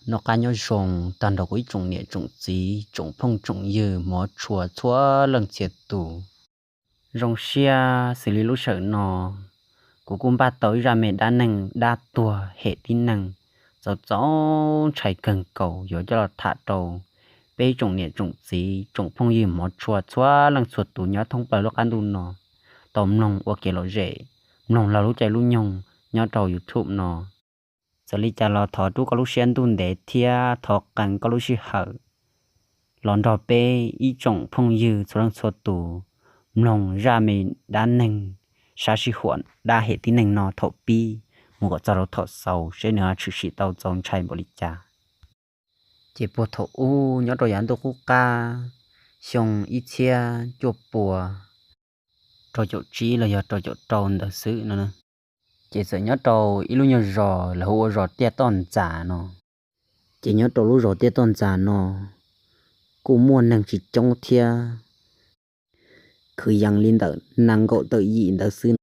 Noj qab nyob zoo tag nrho kuv ib tsoom niam tsoom txiv tsoom phooj tsoom ywg hmov tshua txhua leej txhia tus. Zoo siab xws li lub sij hawm no, kuv kuj npaj tau ib zaj me dab neeg dab tuag hem tib neeg txaus txaus ntshai kawg nkaus yuav coj los tham rau peb tsoom niam tsoom txiv tsoom phooj ywg hmov tshua txhua leej txhua tus nyob thoob plaws lub qab ntuj no tau mloog ua kev lom zem, mloog laug lub caij lub nyoog nyob rau YouTube no. Txawm li cas los thov rub koj lub siab ntuj ntev thiab thov qee koj lub sij hawm los nrog peb ib tsoom phooj ywg txhua leej txhua tus mloog zaj me dab neeg sab sij huam dab hem tib neeg no thaum pib mus kom txog rau thaum xaus seb nws ho tshwm sim tau txaus ntshai npaum li cas. Ces puag thaum ub nyob rau yav ntuj qub qab xyoo ib txhiab cuaj pua rau caum tsib los yog rau caum rau ntawd xwb no, ces txawm nyob rau ib lub nyuag zos lawv hu ua zos Tiaj Toj Ntxas no. Ces nyob rau lub zos Tiaj Toj Ntxas no kuj muaj neeg tsis coob thiab, kwv yees li ntawm nees nkaum tawm yim ntawd xwb.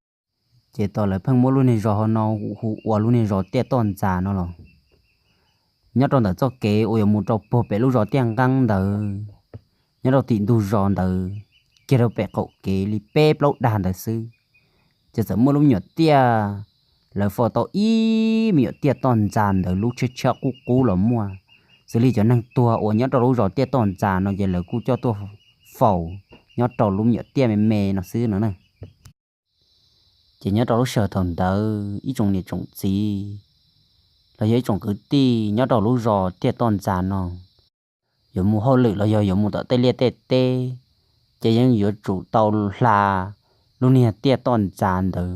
Ces tos lawv pheej muab lub niag zos ho no hu ua lub niag zos Tiaj Toj Ntxas no los, nyob rau ntawm txoj kev uas yuav mus rau puag pem lub zos Tiaj Nqeeb ntawd, nyob rau tim ntug zos ntawd, kiag rau pem qaum kev li peb plaub dag ntawd xwb, ces txawm muaj lub me nyuam tiaj, lawv faus tau ib me nyuam tiaj toj ntxas ntawd lub tshiab tshiab qub qub los muaj. Xws li cov neeg tuag uas nyob rau lub zos Tiaj Toj Ntxas no ces lawv kuj coj tuaj faus nyob rau lub me nyuam tiaj me me no xwb no na. Ces nyob rau lub sij hawm thaum ntawd ib tsoom niam tsoom txiv los yog ib tsoom kwv tij nyob rau lub zos Tiaj Toj Ntxas no yuav mus hauj lwm los yog yuav mus tom tej liaj tej teb, ces yeej yuav tsum tau hla lub niag tiaj toj ntxas ntawd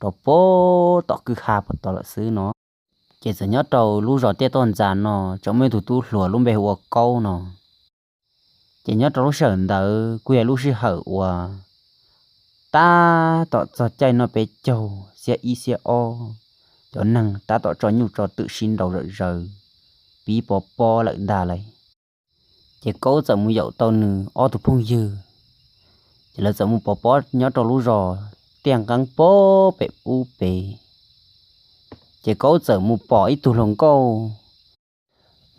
rau puag tom kwj ha puag tod lawm xwb no. Ces txawm nyob rau lub zos Tiaj Toj Ntxas no tseem muaj ib tug tub hluas lub npe hu ua Kaub no. Ces nyob rau lub sij hawm ntawd kuj yog lub sij hawm uas tab tom txog caij noj peb caug xiab ib xiab ob, cov neeg tab tom tso nyuj tso twm sib nraus zom zaws, pib pov pob lawm ntag lauj. Ces Kaub txawm mus yaum tau nws ob tug phooj ywg, ces lawv txawm mus pov pob nyob rau lub zos Tiaj Nqeeb puag pem ub pem. Ces Kaub txawm mus pom ib tug hluas nkauj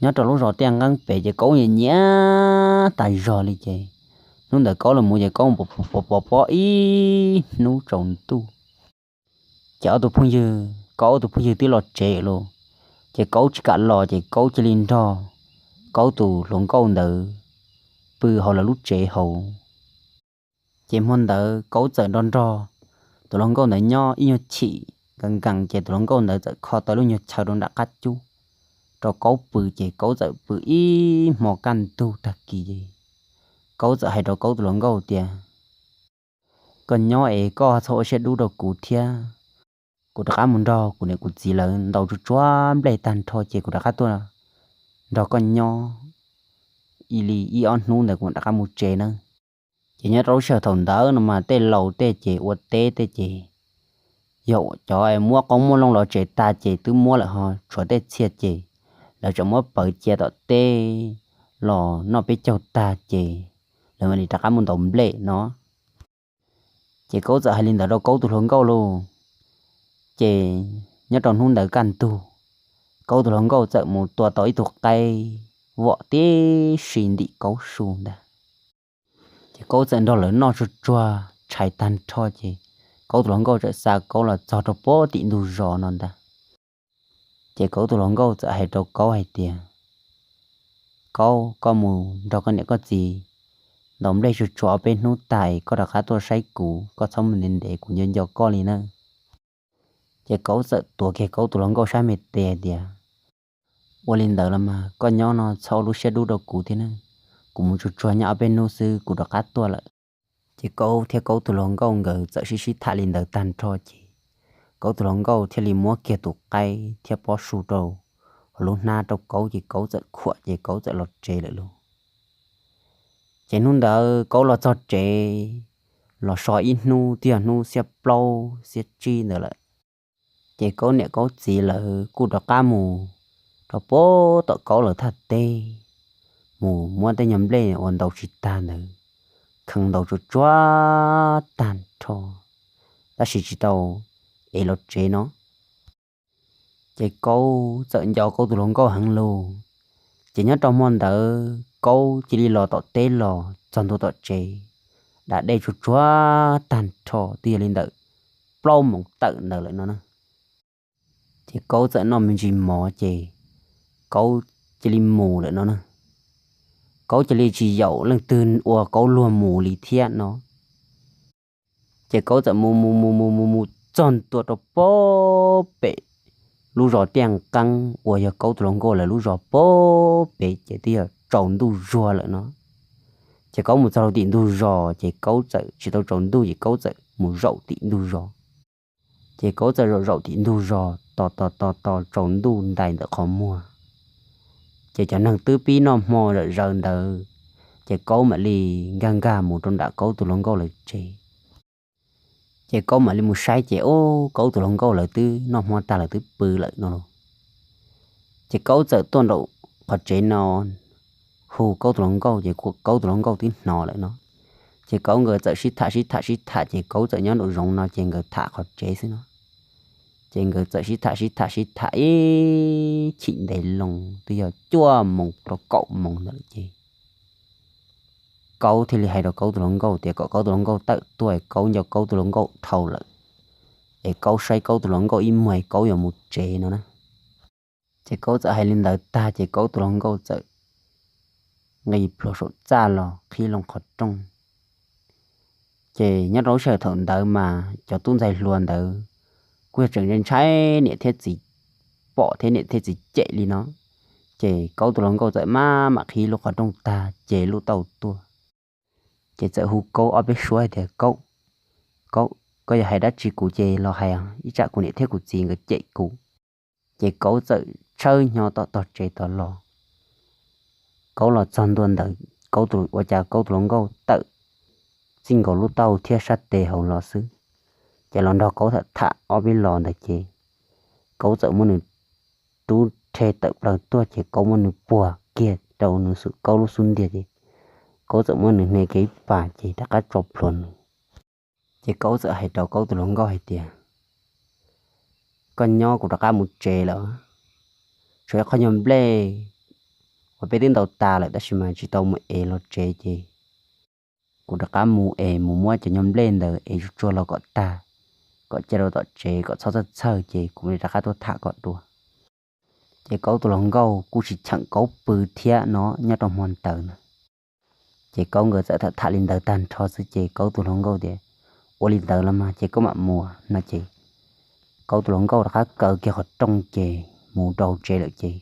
nyob rau lub zos Tiaj Nqeeb pem, ces Kaub nyiam nyiam tas zog li. Ces hnub ntawd Kaub los mus ces Kaub mus pov pob ib hnub tsaus ntuj. Ces ob tug phooj ywg, Kaub ob tug phooj ywg twb los tsev lawm, ces Kaub tsis kam los ces Kaub cia li nrog Kaub tus hluas nkauj ntawd pw hauv lawv lub tsev hauv. Ces hmo ntawd Kaub txawm nrog nrog tus hluas nkauj ntawd nyob ib nyuag chim nkees nkees, ces tus hluas nkauj ntawd txawm kho tau lub nyuag chaw rau nram qab cub rau Kaub pw, ces Kaub txawm pw ib hmo kaj ntug tag kis. Kaub txawm hais rau Kaub tus hluas nkauj tias, Koj nyob es koj txhob ua siab dub rau kuv thiab. Kuv rov qab mus nrog kuv niam kuv txiv lawv ntaus tsuag tsuag nplej tag nrho ces kuv rov qab tuaj nrog koj nyob ib li ib ob hnub ntawd kuv mam rov qab mus tsev nawb. Ces nyob rau lub sij hawm thaum ntawd no mas tej laus tej ces ua teb tej ces yog cov muab qoob muab loo los tsev tag ces twb muab lawm ho tshuav tej txhia ces lawv tseem muab pawv cia tom teb los noj peb caug tag ces lawv mam li rov qab mus ntaus nplej no. Ces Kaub txawm hais li ntawd rau Kaub tus hluas nkauj lauj. Ces nyob rau hnub ntawd kaj ntug, Kaub tus hluas nkauj txawm mus tua tau ib tug qaib vom tib si ntim Kaub su ntag. Ces Kaub txawm nrog lawv noj tsuag tsuag tshais tag nrho ces Kaub tus hluas nkauj txawm xa Kaub los txog rau puag tim ntug zos no ntag. Ces Kaub tus hluas nkauj txawm hais rau Kaub hais tias, Kaub, koj mus nrog koj niam koj txiv ntaus nplej tsuag tsuag ob peb hnub tag es koj rov qab tuaj saib kuv, koj txhob mus ntev ntev, kuv nco nco koj li na. Ces Kaub txawm tuav kiag Kaub tus hluas nkauj sab me tes hais tias, Ua li ntawd los mas koj nyob no txhob ua lub siab dub rau kuv thiab na, kuv mus tsuag tsuag nyob ob peb hnub xwb kuv rov qab tuaj lawm. Ces Kaub thiab Kaub tus hluas nkauj nkawd txawm sib sib tham li ntawd tag nrho ces Kaub tus hluas nkauj thiaj li muab kiag tus qaib thiab pob su rau hauv lub hnab rau Kaub ces Kaub txawm khuam ces Kaub txawm los tsev lawm lauj. Ces hnub ntawd Kaub los txog tsev, los so ib hnub twb yog hnub xiab plaub xiab tsib ntawd lawm. Ces Kaub niam Kaub txiv lawv kuj rov qab mus rau puag tom Kaub lawv thaj teb, mus muab tej nyuag nplej uas ntaus tsis tag ntawd kheev ntaus tsuag tsuag tag nrho, tab sis tsis tau ev los tsev no. Ces Kaub txawm nco Kaub tus hluas nkauj heev lug. Ces nyob rau hmo ntawd Kaub cia li los tom teb los txog ntua tom tsev, da dej tsuag tsuag tag nrho twb yog li ntawm plaub moos tawm ntawd lawm no na. Ces Kaub txawm noj me ntsis mov ces Kaub cia li mus lawm no na. Kaub cia li tsis yaum leej twg ua Kaub luag mus li thiab no. Ces Kaub txawm mus mus mus mus mus mus txog ntua rau puag pem lub zos Tiaj Nqeeb uas yog Kaub tus hluas nkauj lawv lub zos puag pem ces twb yog tsaus ntuj zuag lawm no. Ces Kaub mus txog rau tim ntug zos ces Kaub txawm tsis tau tsaus ntuj ces Kaub txawm mus zaum tim ntug zos. Ces Kaub txawm zaum zaum tim ntug zos tos tos tos tos tsaus ntuj ntais ntawm qhov muag. Ces cov neeg twb pib noj hmo zawm zaws ntawd, ces Kaub mam li nkag nkag mus rau nram Kaub tus hluas nkauj lawv tsev. Ces Kaub mam li mus saib ces ub, Kaub tus hluas nkauj lawv twb noj hmo tag lawv twb pw lawm no lauj. Ces Kaub txawm tuaj nraum qhov tsev no hu Kaub tus hluas nkauj ces Kaub tus hluas nkauj twb hnov lawm no. Ces Kaub nkawd txawm sib tham sib tham sib tham ces Kaub txawm nyob nraum zoov no ces nkawd tham qhov tsev xwb no. Ces nkawd txawm sib tham sib tham sib tham ib chim ntev loo twb yog cuaj moos rau kaum moos ntawd lawm ces Kaub thiaj li hais rau Kaub tus hluas nkauj tias kom Kaub tus hluas nkauj tawm tuaj, Kaub nco Kaub tus hluas nkauj dhau lawm, es Kaub saib Kaub tus hluas nkauj ib muag es Kaub yuav mus tsev no na. Ces Kaub txawm hais li ntawd tag ces Kaub tus hluas nkauj txawm nqis pluag saum txaj los qhib loo qhov rooj. Ces nyob rau lub sij hawm thaum ntawd mas cov tub ntxhais hluas ntawd kuj yog tseem ntshai niam thiab txiv pom thiab niam thiab txiv cem li no. Ces Kaub tus hluas nkauj txawm maj mam qhib lub qhov rooj tag ces lub tauj tuaj. Ces txawm hu Kaub ob peb suab hais tias, Kaub, Kaub, koj yog hais dab tsi kuv ces los hais, ib tsam kuv niam thiab kuv txiv nkawd cem kuv. Ces Kaub txawm tshawb hnyo tom tog tsev tod los. Kaub los txog ntua ntawd, Kaub ua cas Kaub tus hluas nkauj tawm txij nkaus lub tauj thiab sab tes hauv los xwb. Ces los nrog Kaub tham tham ob peb los ntawd ces Kaub txawm muab nws rub rhe tawm plaws tuaj ces Kaub muab nws puag kiag rau nws xub, Kaub lub xub ntiag ces Kaub txawm muab nws hnia kiag ib pas ces rov qab tso plhuav nws. Ces Kaub txawm hais rau Kaub tus hluas nkauj hais tias, koj nyob kuv rov qab mus tsev lawm, tshuav ib qho nyuag nplej uas peb twb ntaus tas lawm tab sis mas tsis tau mus ev los tsev ces kuv rov qab mus es mus muab cov nyuag nplej ntawd ev tsuag tsuag los kom tag, kom cia rau tom tsev kom txhob txhawj txhawj ces kuv mam li rov qab tuaj tham koj dua. Ces Kaub tus hluas nkauj kuj tsis cheem Kaub pw thiab no nyob rau hmo ntawd na. Ces Kaub nkawd txawm tham tham li ntawd tag nrho xwb ces Kaub tus hluas nkauj tias, ua li ntawd los mas ces koj mam mus no ces Kaub tus hluas nkauj rov qab kaw kiag qhov rooj ces mus rau tsev lawm ces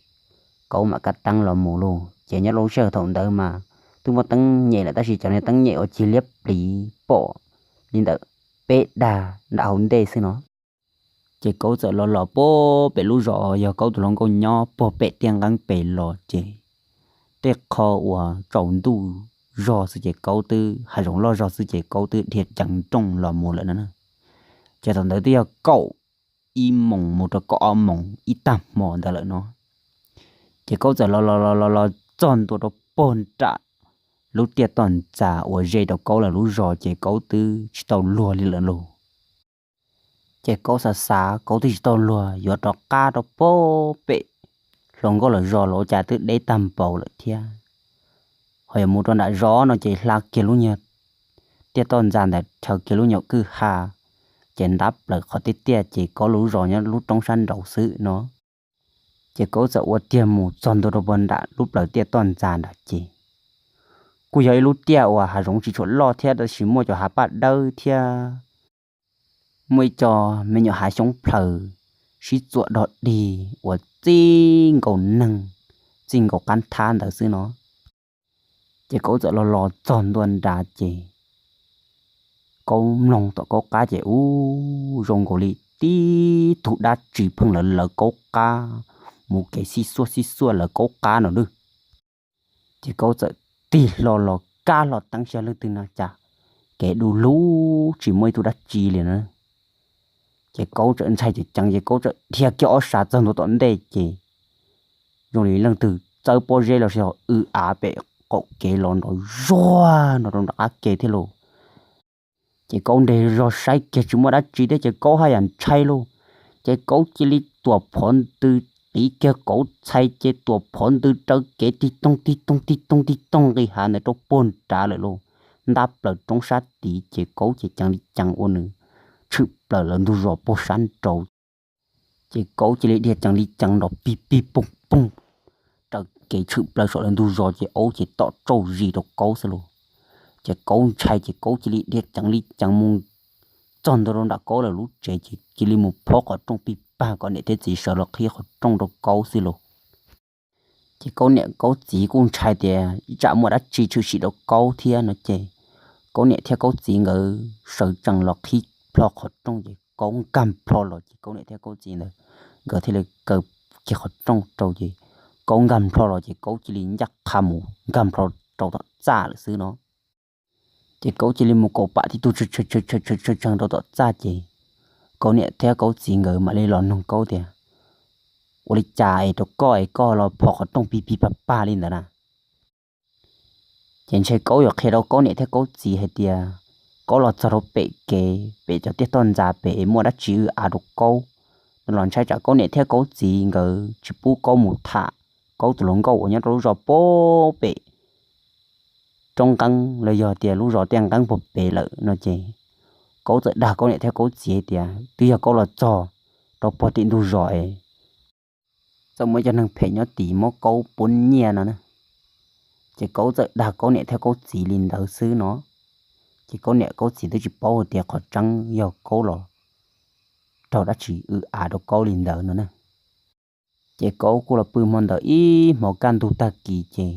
Kaub mam kab teeb los mus lauj. Ces nyob rau lub sij hawm thaum ntawd mas twb muaj teeb nyem lawm tab sis cov niag teeb nyem uas cig liab pliv pom li ntawm peb dag nram hauv ntej xwb no. Ces Kaub txawm los los puag pem lub zos yog Kaub tus hluas nkauj nyob puag pem Tiaj Nqeeb pem los ces tej qho uas tsaus ntuj zog xwb ces Kaub twb, hav zoov loj zog xwb ces Kaub twb dhia ceev nrooj los mus lawm no na. Ces thaum ntawd twb yog kaum ib moos mus rau kaum ob moos ib tag hmo ntawd lawm no. Ces Kaub txawm los los los los los txog ntua rau puag nram lub tiaj toj ntxas uas ze rau Kaub lawv lub zos ces Kaub twb tsis tau luag li lawm lauj. Ces Kaub xav xav Kaub twb tsis tau luag yuav rov qab rau puag pem hluas nkauj lawv zos los ua cas twb deb tag npaum lawm thiab. Ho yuav mus rau nram zos no ces hla kiag lub nyuag tiaj toj ntxas ntawd chaws kiag lub nyuag kwj ha, ces ntab plaws qhov tiaj tiaj ces Kaub lub zos nyob lub roob sab nraud xwb no. Ces Kaub txawm ua tiag mus txog ntua rau puag nram lub plawv tiaj toj ntxas nrad ces kuj yog ib lub tiaj uas hav zoov tsis tshua loj thiab tab sis muaj cov hav paj dawb thiab muaj ib co me nyuam hav xyoob plhaws sib txuam dog dig uas txij nkaus neeg txij nkaus qab nthab ntawd xwb no. Ces Kaub txawm los los txog ntua nrad ces Kaub mloog tom Kaub qab ces ub zoo nkaus li tib tug dab tsi pheej lawv lawv Kaub qab, mus kev xib xuaj xib xuaj lawv Kaub qab no lawm. Ces Kaub txawm tig hlo los kab hlo teeb saib leej twg no cas kev du lug tsis muaj ib tug dab tsi li na. Ces Kaub txawm ntshai ceev ceev ces Kaub txawm dhia kiag ob sab txog ntua tom ntej ces zoo li leej twg txawb pob zeb los sis ho w av pem qaum kev los nrov zuag nrov rau nram qab ke thiab lauj. Ces Kaub nres zog saib kiag tsis muaj dab tsi thiab ces Kaub haj yam ntshai lauj. Ces Kaub cia li tuam phov ntws, qiv kiag kauv txhais ces tuam phov ntws raws kev tig toog tig toog tig toog tig toog nqis hav ntawd rau puag nrad lawm lauj. Ntab plaws roob sab tid ces Kaub ces ceev li ceev ua nws tshwm plaws lawv ntug zos puag sab nraud. Ces Kaub cia li dhia ceev li ceev nrov pig pig poog poog, raws kev tshwm plaws saum lawv ntug zos ces aub ces tom tsauj zis rau Kaub xwb lauj. Ces Kaub ntshai ces Kaub cia li dhia ceev li ceev mus txog ntua rau nram Kaub lawv lub tsev ces cia li mus phob qhov rooj pig pag kom niam thiab txiv sawv los qhib qhov rooj rau Kaub xwb lauj. Ces Kaub niam Kaub txiv kuj ntshai tias ib tsam muaj dab tsi tshwm sim rau Kaub thiab no ces Kaub niam thiab Kaub txiv nkawd sawv tsees los qhib plho qhov rooj ces Kaub nkag plho los ces Kaub niam thiab Kaub txiv ntawd nkawd thiaj li kaw kiag qhov rooj rau ces Kaub nkag plho los ces Kaub cia li ncaj qha mus nkag plho rau tom txaj lawm xwb no. Ces Kaub cia li mus kaum pam tib tug tshee tshee rau tom txaj ces Kaub niam thiab Kaub txiv nkawd mam li los nug Kaub tias, ua li cas es rau koj es koj los phob qhov rooj pig pig pag pag li ntawd na? Ces ntshe Kaub yuav qhia rau Kaub niam thiab Kaub txiv hais tias Kaub los txog rau pem kev pem cov tiaj toj ntxas pem es muaj dab tsi w av rau Kaub no los ntshai tsam Kaub niam thiab Kaub txiv nkawd tsis pub Kaub mus tham Kaub tus hluas nkauj uas nyob rau lub zos puag pem roob nqeeb los yog tias lub zos tiaj nqeeb puag pem lawm no ces Kaub txawm dag Kaub niam thiab Kaub txiv hais tias twb yog Kaub los txog rau puag tim ntug zos es txawm muaj cov neeg phem nyob tid muab Kaub puab nyiaj no na. Ces Kaub txawm dag Kaub niam thiab Kaub txiv li ntawd xwb no. Ces Kaub niam Kaub txiv twb tsis paub hais tias qhov tseeb yog Kaub los raug dab tsi w av rau Kaub li ntawd no na. Ces Kaub kuj los pw hmo ntawd ib hmos kaj ntug tag kis ces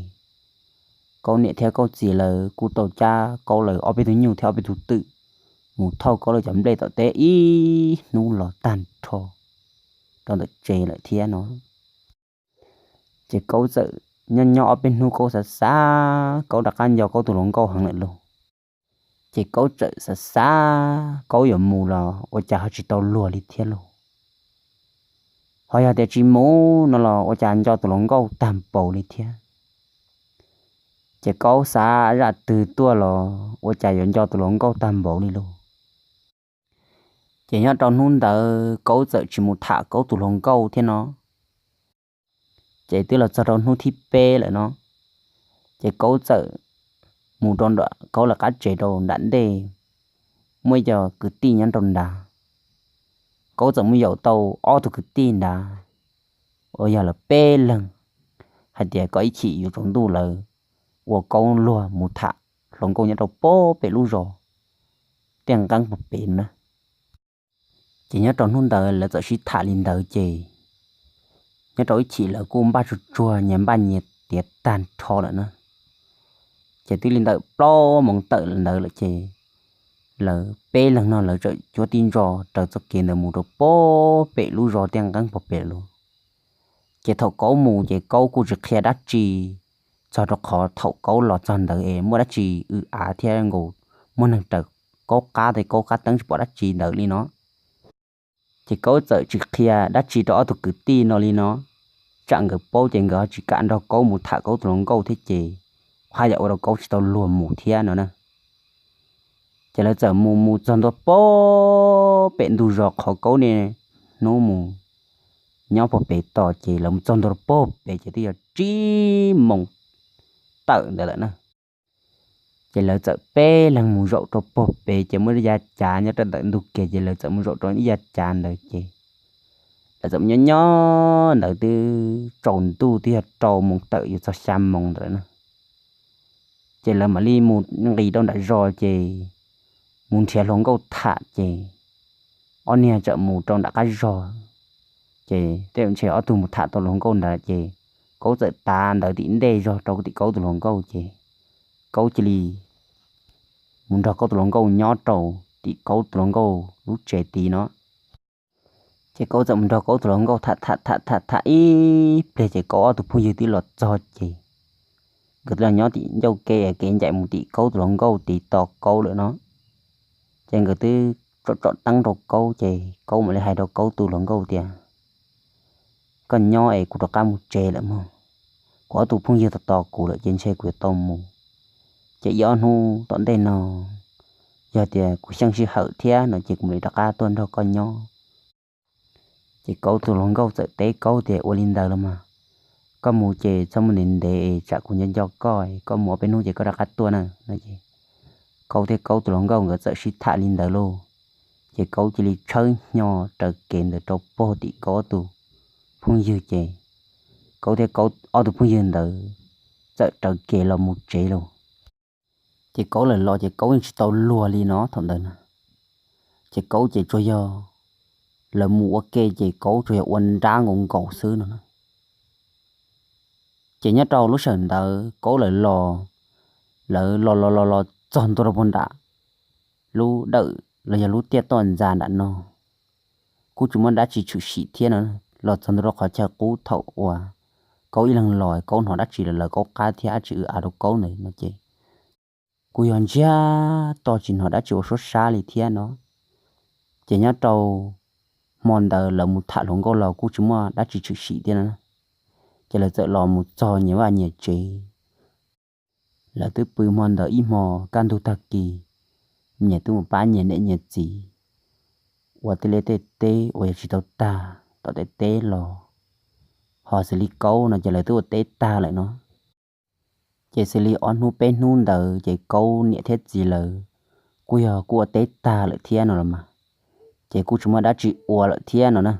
Kaub niam thiab Kaub txiv lawv kuj tau cab Kaub lawv ob peb tug nyuj thiab ob peb tug twm mus thauj Kaub lawv cov nplej tom teb ib hnub los tag nrho rau ntawm tsev lawm thiab no. Ces Kaub txawm nyob nyob ob peb hnub Kaub xav xav, Kaub rov qab nco Kaub tus hluas nkauj heev lawm lauj. Ces Kaub txawm xav xav, Kaub yuav mus los ua cas ho tsis tau luag li thiab lauj. Ho yog tias tsis mus no los ua cas nco tus hluas nkauj tag npaum li thiab. Ces Kaub xav zaj twg tuaj los ua cas yuav nco tus hluas nkauj tag npaum li lauj. Ces nyob rau hnub ntawd Kaub txawm tsis mus tham Kaub tus hluas nkauj thiab no. Ces twb los txog rau hnub thib peb lawm no, ces Kaub txawm mus rau nram Kaub lawv qab tsev rau nram ntej, muaj ib co kwv tij nyob rau nrad. Kaub txawm mus yaum tau ob tug kwv tij nrad uas yog lawv peb leeg, hais tias kom ib chim yuav tsaus ntuj lawv ua Kaub luag mus tham hluas nkauj nyob rau puag pem lub zos tiaj nqeeb puag pem na. Ces nyob rau hnub ntawd lawv txawm sib tham li ntawd ces nyob rau ib chim lawv kuj npaj tsuag tsuag nyias npaj nyias tiav tag nrho lawm na. Ces twb li ntawm plaub moos tawm ntawd lawm ces lawv peb leeg no lawv txawm cuab tib ntso raws txoj kev ntawd mus rau puag pem lub zos tiaj nqeeb puag pem lawm. Ces thaum Kaub mus ces Kaub kuj tsis qhia dab tsi, txog rau qhov thaum Kaub los txog ntawd es muaj dab tsi w av thiab nkaus muaj neeg raws Kaub qab tes Kaub qab teeb tsis pom dab tsi ntawd li no. Ces Kaub txawm tsis qhia dab tsi rau ob tug kwv tij no li no, tsam nkawd paub ces nkawd ho tsis kam nrog Kaub mus tham Kaub tus hluas nkauj thiab ces haj yam ua rau Kaub tsis tau luag mus thiab no na. Ces lawv txawm mus mus txog ntua puag pem ntug zos qhov Kaub niaj hnub mus nyob puag pem tos ces lawv mus txog ntua rau puag pem ces twb yog tsib moos tawm ntawd lawm na. Ces lawv txawm peb leeg mus zaum rau puag pem ces muaj ib yav cav nyob rau ntawm ntug kev ces lawv txawm mus zaum rau ib yav cav ntawd ces lawv txawm mus nyob nyob ntawd twb tsaus ntuj twb yog rau moos tawm yuav txog xya moos ntawd lawm na. Ces lawv mam li mus nqis rau nram zos ces mus nrhiav hluas nkauj tham ces ob niag txawm mus rau nram qab zos. Ces tej zaum ntshe ob tug mus tham tau hluas nkauj ntawd ces Kaub txawm tav ntawd tim ntej zog rau tim Kaub tus hluas nkauj ces Kaub cia li mus nrog Kaub tus hluas nkauj nyob rau tim Kaub tus hluas nkauj lub tsev tid no. Ces Kaub txawm mus nrog Kaub tus hluas nkauj tham tham tham tham tham ib pliag ces Kaub ob tug phooj ywg twb los txog ces nkawd twb los nyob tim ncauj ke kev ncaim mus tim Kaub tus hluas nkauj tid tos Kaub lawm no. Ces nkawd twb tsom tsom teeb rau Kaub ces Kaub mam li hais rau Kaub tus hluas nkauj tias, koj nyob es kuv rov qab mus tsev lawm mog, kuv ob tug phooj ywg tos tos kuv lawm ces ntshe kuv yuav tau mus. Ces ib ob hnub tom ntej no yog tias kuv xyeej sij hawm thiab no ces kuv mam li rov qab tuaj nrog koj nyob. Ces Kaub tus hluas nkauj txawm teb Kaub tias, Ua li ntawd los mas, koj mus ces txhob mus ntev ntev, tsam kuv nco nco koj, koj mus ob peb hnub ces koj rov qab tuaj na no ces Kaub thiab Kaub tus hluas nkauj nkawd txawm sib tham li ntawd lauj. Ces Kaub cia li tshawb hnyo raws kev ntawd rau pog tim Kaub ob tus phooj ywg ces Kaub thiab Kaub ob tus phooj ywg ntawd txawm raws kev los mus tsev lauj. Ces Kaub lawv los ces Kaub yeej tsis tau luag li no thaum ntawd na. Ces Kaub ces tsuas yog lawv mus ua ke ces Kaub tsuas yog ua nrab nkaus nkaus xwb no na. Ces nyob rau lub sij hawm ntawd Kaub lawv los, lawv los los los los txog ntua rau puag nram lub dawm los yog lub tiaj toj ntxa nram no, kuj tsis muaj dab tsi tshwm sim thiab no. Los txog ntua rau qhov chaw qub thaum uas Kaub ib leeg los Kaub hnov dab tsi lawv lawv Kaub qab thiab dab tsi w av rau Kaub ntawd no ces kuj yog ntsiag to tsis hnov dab tsi ua suab sab li thiab no. Ces nyob rau hmo ntawd lawv mus tham hluas nkauj los kuj tsis muaj dab tsi tshwm sim thiab no. Ces lawv txawm los mus txog nyias vaj nyias tsev. Lawv twb pw hmo ntawd ib hmo kaj ntug tag kis, nyias twb mus pab nyias niam nyias txiv ua tej liaj tej teb uas yog tsis tau tag tom tej teb los. Ho xws li Kaub no ces lawv twb ua teb tag lawm no. Ces xws li ob hnub peb hnub ntawd ces Kaub niam thiab txiv lawv kuj yog kuj ua teb tag lawm thiab no los mas, ces kuj tsis muaj dab tsi ua lawm thiab no na.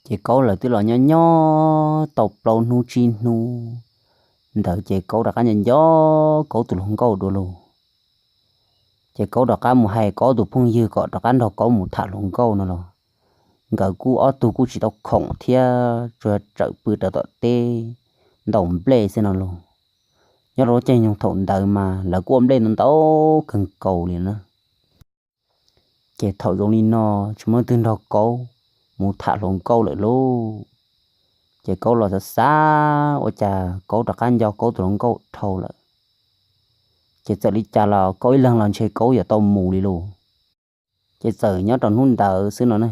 Ces Kaub lawv twb los nyob nyob tau plaub hnub tsib hnub ntawd ces Kaub rov qab nco nco Kaub tus hluas nkauj dua lauj. Ces Kaub rov qab mus hais Kaub tus phooj ywg kom rov qab nrog Kaub mus tham hluas nkauj no los, nkawd kuj ob tug kuj tsis tau khoom thiab tsuas tsawm pw rawv tom teb ntaus nplej xwb no lauj. Nyob rau lub caij nyoog thaum ntawd mas lawv kuj ua nplej ntau ntau kawg nkaus li na. Ces thaum zoo li no tsis muaj leej twg nrog Kaub mus tham hluas nkauj lawm lauj. Ces Kaub los xav xav ua cas Kaub rov qab nco Kaub tus hluas nkauj dhau lawm. Ces txawm li cas los Kaub ib leeg los ntshe Kaub yuav tau mus li lauj. Ces txawm nyob rau hnub ntawd xwb no na,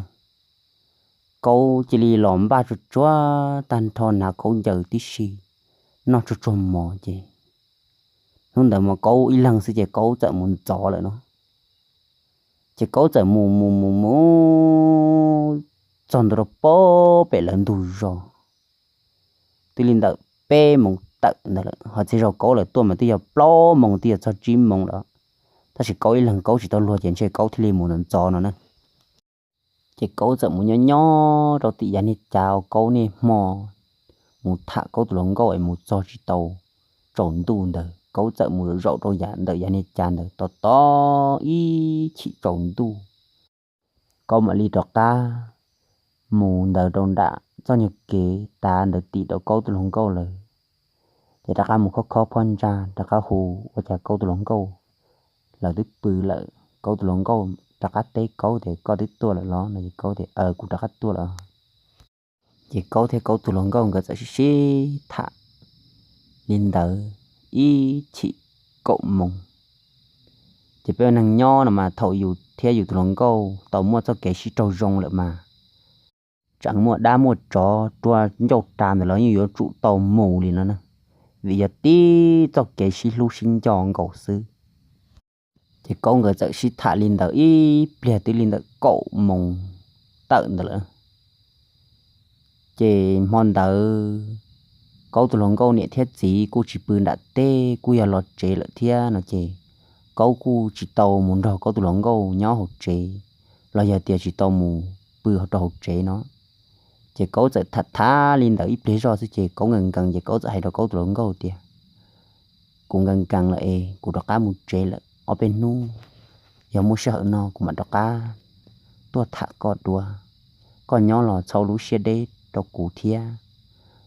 Kaub cia li los npaj tsuag tsuag tag nrho hnav khaub ncaws tib si noj tsuag tsuag mov ces hnub ntawd mas Kaub ib leeg xwb ces Kaub txawm mus ntxov lawm no. Ces Kaub txawm mus mus mus mus txog ntua rau pem lawv ntug zos, twb li ntawm peb moos tawm ntawd lawm, ho txhia zaus Kaub lawv tuaj mas twb yog plaub moos twb yog txog tsib moos lawm. Tab sis Kaub ib leeg Kaub tsis tau luag ces ntshe Kaub thiaj li mus ntxov ntxov no na. Ces Kaub txawm mus nyob nyob rau tim yav niag cav uas Kaub niaj hmo mus tham Kaub tus hluas nkauj es mus txog tsis tau tsaus ntuj ntawd, Kaub txawm mus zaum rau yav ntawm yav niag cav ntawd tos tos ib chim tsaus ntuj, Kaub mam li rov qab mus ntawd rau nram txoj nyuag kev tav ntawd tim rau Kaub tus hluas nkauj lawm. Ces rov qab mus khob khob phab ntsa rov qab hu ua cas Kaub tus hluas nkauj lawv twb pw lawm. Kaub tus hluas nkauj rov qab teb Kaub tias, Koj twb tuaj lawm los? No ces Kaub tias, Aws, kuv rov qab tuaj lawm. Ces Kaub thiab Kaub tus hluas nkauj nkawd txawm sib sib tham li ntawd ib chim kaum moos. Ces peb ua neeg nyob no mas thaum yus thiab yus tus hluas nkauj tau muaj txoj kev sib raug zoo lawm mas tseem muaj dab muaj tsov rua ncauj ras ntawm los yeej yuav tsum tau mus li no na, vim yog tib txoj kev sib hlub sib nco nkaus xwb. Ces Kaub nkawd txawm sib tham li ntawd ib pliag twb li ntawm kaum moos tawm ntawd lawm. Ces hmo ntawd Kaub tus hluas nkauj niam thiab txiv kuj tsis pw nram teb, kuj yog los tsev lawm thiab no ces Kaub kuj tsis tau mus nrog Kaub tus hluas nkauj nyob hauv tsev, los yog tias tsis tau mus pw rau hauv tsev no. Ces Kaub txawm tham tham li ntawd ib pliag zoj xwb ces Kaub nkees nkees ces Kaub txawm hais rau Kaub tus hluas nkauj tias, Kuv nkees nkees lawm es kuv rov qab mus tsev lawm, ob peb hnub yog muaj sij hawm no kuv mam rov qab tuaj tham koj dua. Koj nyob los txhob lub siab deb rau kuv thiab.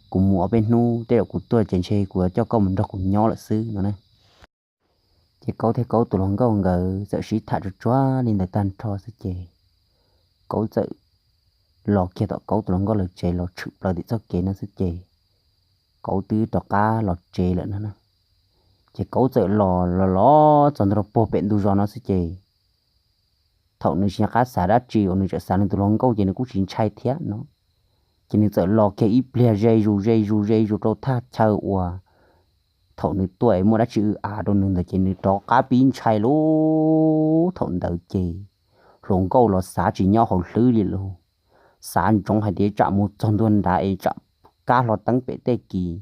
Kuv mus ob peb hnub tej zaum kuv tuaj ces ntshe kuv yuav coj koj mus nrog kuv nyob lawm xwb no na. Ces Kaub thiab Kaub tus hluas nkauj nkawd txawm sib tham tsuag tsuag li ntawd tag nrho xwb ces Kaub txawm los kiag tom Kaub tus hluas nkauj lawv tsev los tshwm plaws tim txoj kev no xwb ces Kaub twb rov qab los tsev lawm no na. Ces Kaub txawm los los los txog ntua rau puag pem ntug zos no xwb ces thaum nws tsis nco qab xav dab tsi uas nws txawm xav nws tus hluas nkauj ces nws kuj tsis ntshai thiab no. Ces nws txawm los kiag ib pliag ze zus ze zus ze zus rau thaj chaw uas thaum nws tuaj es muaj dab tsi w av rau nws ntawd ces nws rov qab pib ntshai lauj. Thaum ntawd ces hluas nkauj los xav tsis nyob hauv hlwb li lauj. xav ntsoov hais tias tsam mus txog ntua nrad es tsam kab hlo teeb pem tej kis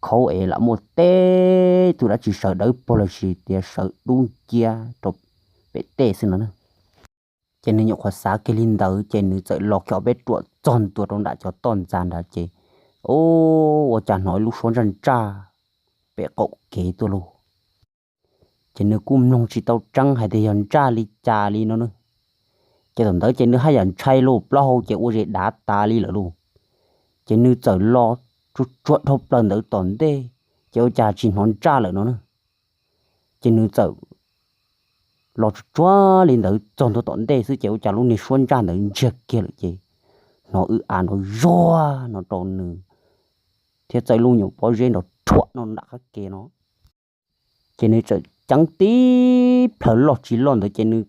khaub es lam muaj teb tug dab tsi sawv dawb paug los sis tias sawv dub nciab rau pem tej xwb no. Ces nws nyuam qhuav xav kiag li ntawd ces nws txawm los kiag ob peb ruam txog ntua rau nram cov toj ntxas nrad ces ua cas hnov ib lub suab ntsaj ntsaj pem qaum kev tuaj lauj. Ces nws kuj mloog tsis tau tseeb hais tias yog ntsaj li cas li no na. Ces thaum ntawd ces nws haj yam ntshai lauj, plaub hau ces ua zes dav tas li lawm lauj. Ces nws txawm los tsuag tsuag dhau plaws ntawd tom ntej, ces ua cas tsis hnov ntsaj lawm no na. Ces nws txawm los tsuag tsuag li ntawd txog ntua tom ntej xwb ces ua cas lub niag suab ntsaj ntawd ntsiag kiag lawm ces hnov w av nrov zuag no rau nws thiab txawj lub nyuam pob zeb nrov rhuam no nram qab ke no. Ces nws txawm ceeb tib plhaws loj tsis loj ntawd ces nws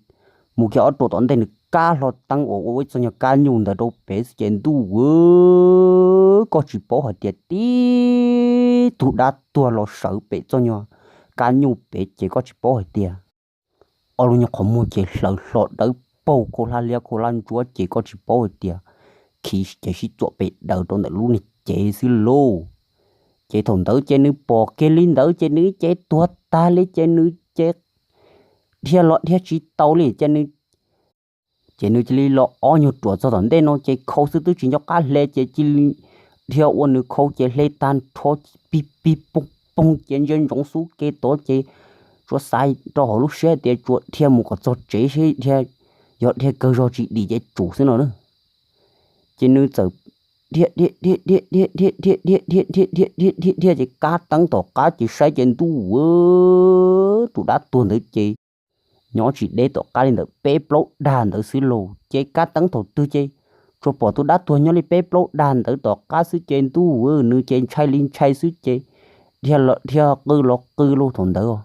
mus kiag ob ruam tom ntej nws kab hlo teeb uas ua ib txoj nyuag kab nyuj ntawd rau pem xwb ces ntuj aw, koj tsis paub hais tias tib tug dab tuag los sawv pem txoj nyuag kab nyuj pem ces koj tsis paub hais tias ob lub nyuag qhov muag ces hlawv hlo dawb paug khau hlab liab khau hlab ntsuab ces koj tsis paub hais tias khiv ces sib txuam pes daws rau ntawm lub niag cev xwb lauj. Ces thaum ntawd ces nws pom kiag li ntawd ces nws cev tuag tag li ces nws cev dhia los dhia tsis tau li ces nws ces nws cia li los ob nyuag ruam txog tom ntej no ces khau xwb twb tsis nco qab hle ces cia li dhia ua nws khau ces hle tag nrho pig pig poog poog ces ntsia ntsoov xub ke tod ces tsuas xav rau hauv lub siab tias tsuas dhia mus kom txog tsev seb dhia, yog dhia kawg zog tsis dim ces tsum xwb no na. Ces nws txawm dhia dhia dhia dhia dhia dhia dhia dhia dhia dhia dhia dhia dhia dhia ces kab teeb tom qab ces saib ces ntuj aw, tus dab tuag ntawd ces nyob tsis deb tom qab li ntawm peb plaub dag ntawd xwb lauj. Ces kab teeb thaum twg ces tsuas pom tus dab tuag nyob li peb plaub dag ntawd tom qab xwb ces ntuj aw, nws ces ntshai li ntshai xwb ces dhia los dhia qw los qw lauj thaum ntawd.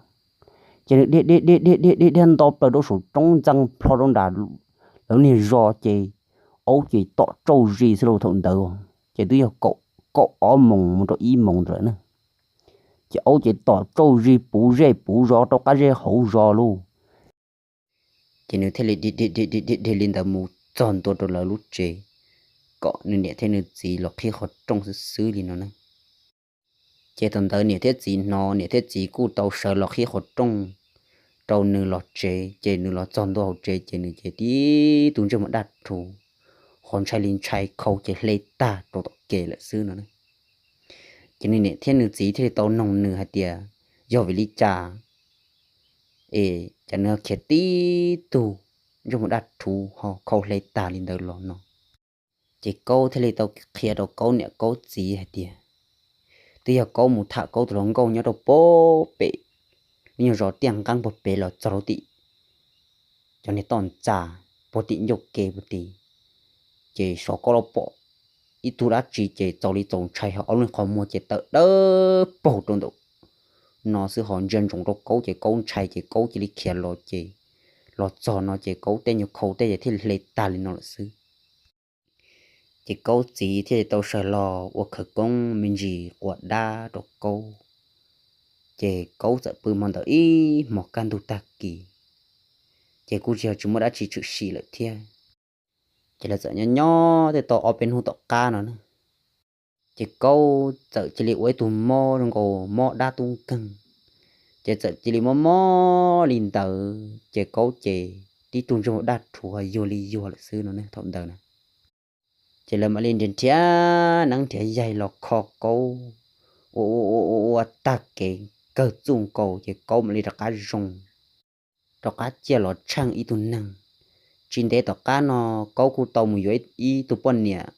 Ces nws dhia dhia dhia dhia dhia dhia dhia nto plaws rau saum roob ntxees plho rau nram lawv niag zos ces aub ces tom tsauj zis xwb lauj thaum ntawd. Ces twb yog kaum ob moos mus rau ib moos ntawd lawm na. Ces aub ces tom tsauj zis puv zej puv zos rau qab zej hauv zos lauj. Ces nws thiaj li dhia dhia dhia dhia li ntawd mus txog ntua rau lawv lub tsev, kom nws niam thiab nws txiv los qhib qhov rooj xwb xwb li no na. Ces thaum ntawd niam thiab txiv hnov, niam thiab txiv kuj tau sawv los qhib qhov rooj rau nws los tsev. Ces nws los txog ntua hauv tsev ces nws ces tib tug ntsej muag daj rhuv, ho ntshai li ntshai khau ces hle tag rau tom kev lawm xwb no na. Ces nws niam thiab nws txiv thiaj li tau noog nws hais tias yog vim li cas es cas nws ho khiav tib tug ntsej muag daj rhuv ho khau hle tag li ntawd los no. Ces Kaub thiaj li tau qhia rau Kaub niam Kaub txiv hais tias twb yog Kaub mus tham Kaub tus hluas nkauj nyob rau puag pem lub nyuag zos Tiaj Nqeeb puag pem los txog rau tim cov niag toj ntxas puag tim ncauj ke puag tid. Ces xyov Kaub los pom ib tug dab tsi ces txaus li txaus ntshai ho ob lub qhov muag ces tawm dawb paug rau ntawm no xwb ho ntsia ntsoov rau Kaub ces Kaub ntshai ces Kaub cia li khiav los ces los txog no ces Kaub tej nyuag khau tej ces thiaj li hle tag li no lawm xwb. Ces Kaub txiv thiaj li tau sawv los ua khawv koob me ntsis quas dab rau Kaub. Ces Kaub txawm pw hmo ntawd ib hmos kaj ntug tag kis, ces kuj tsis yog tsis muaj dab tsi tshwm sim lawm thiab. Ces lawv txawm nyob nyob tej tau ob peb hnub tom qab no na, ces Kaub txawm cia li ua ib tug mob zoo nkaus mob dab tub nkeeg. Ces txawm cia li mob mob li ntawd ces Kaub ces tib tug ntsej muag daj rhuv yuag li yuag lawm xwb no ne thaum ntawd na. Ces lawv mam li nrhiav nrhiav neeb nrhiav yaig los kho Kaub ua ua ua ua tag kev kawg txuj nkaus ces Kaub mam li rov qab zoo, rov qab ciaj los tsheej ib tug neeg. Tsis ntev tom qab no Kaub kuj tau mus yuav ib tug poj niam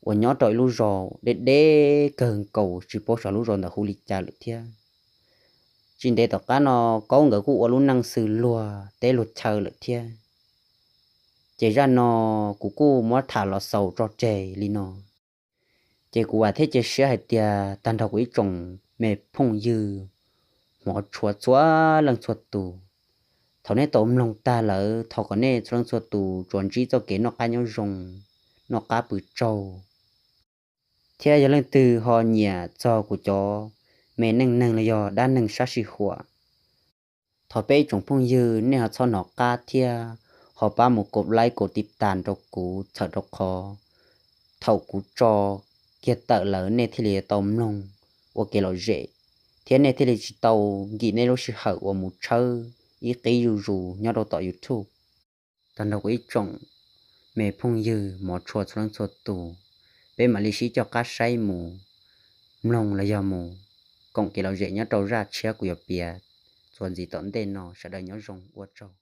uas nyob rau ib lub zos deb deb kawg nkaus tsis paub xyov lub zos ntawd hu li cas lawm thiab. Tsis ntev tom qab no Kaub nkawd kuj ua lub neej xws luag teb luag chaw lawm thiab. Ces zaj no kuv kuj muab tham los xaus tso tseg li no. Ces kuv vam thiab cia siab hais tias tag nrho kuv ib tsoom me phooj ywg hmov tshua txhua leej txhua tus, thaum nej tau mloog tag lawm thov kom nej txhua leej txhua tus tsuas ntsib txoj kev noj qab nyob zoo, noj qab pw tsaug. Thiab yog leej twg ho nyiam txog kuv cov me neej neeg los yog dab neeg sab sij huam, thov peb ib tsoom phooj ywg nej ho txhob hnov qab thiab ho pab mus kaum like kaum tiv tas rau kuv, txhawm rau qhov thaum kuv tso kiag tawm lawm nej thiaj li tau mloog ua kev lom zem, thiab nej thiaj li tsis tau nkim nej lub sij hawm uas mus tshawb ib qib zuj zus nyob rau tom YouTube. Tag nrho kuv ib tsoom me phooj ywg hmov tshua txhua leej txhua tus, peb mam li sib coj qab saib mus mloog los yog mus koom kev lom zem nyob rau zaj tshiab kuv yuav piav txuas ntxiv tom ntej no. Sawv daws nyob zoo, ua tsaug.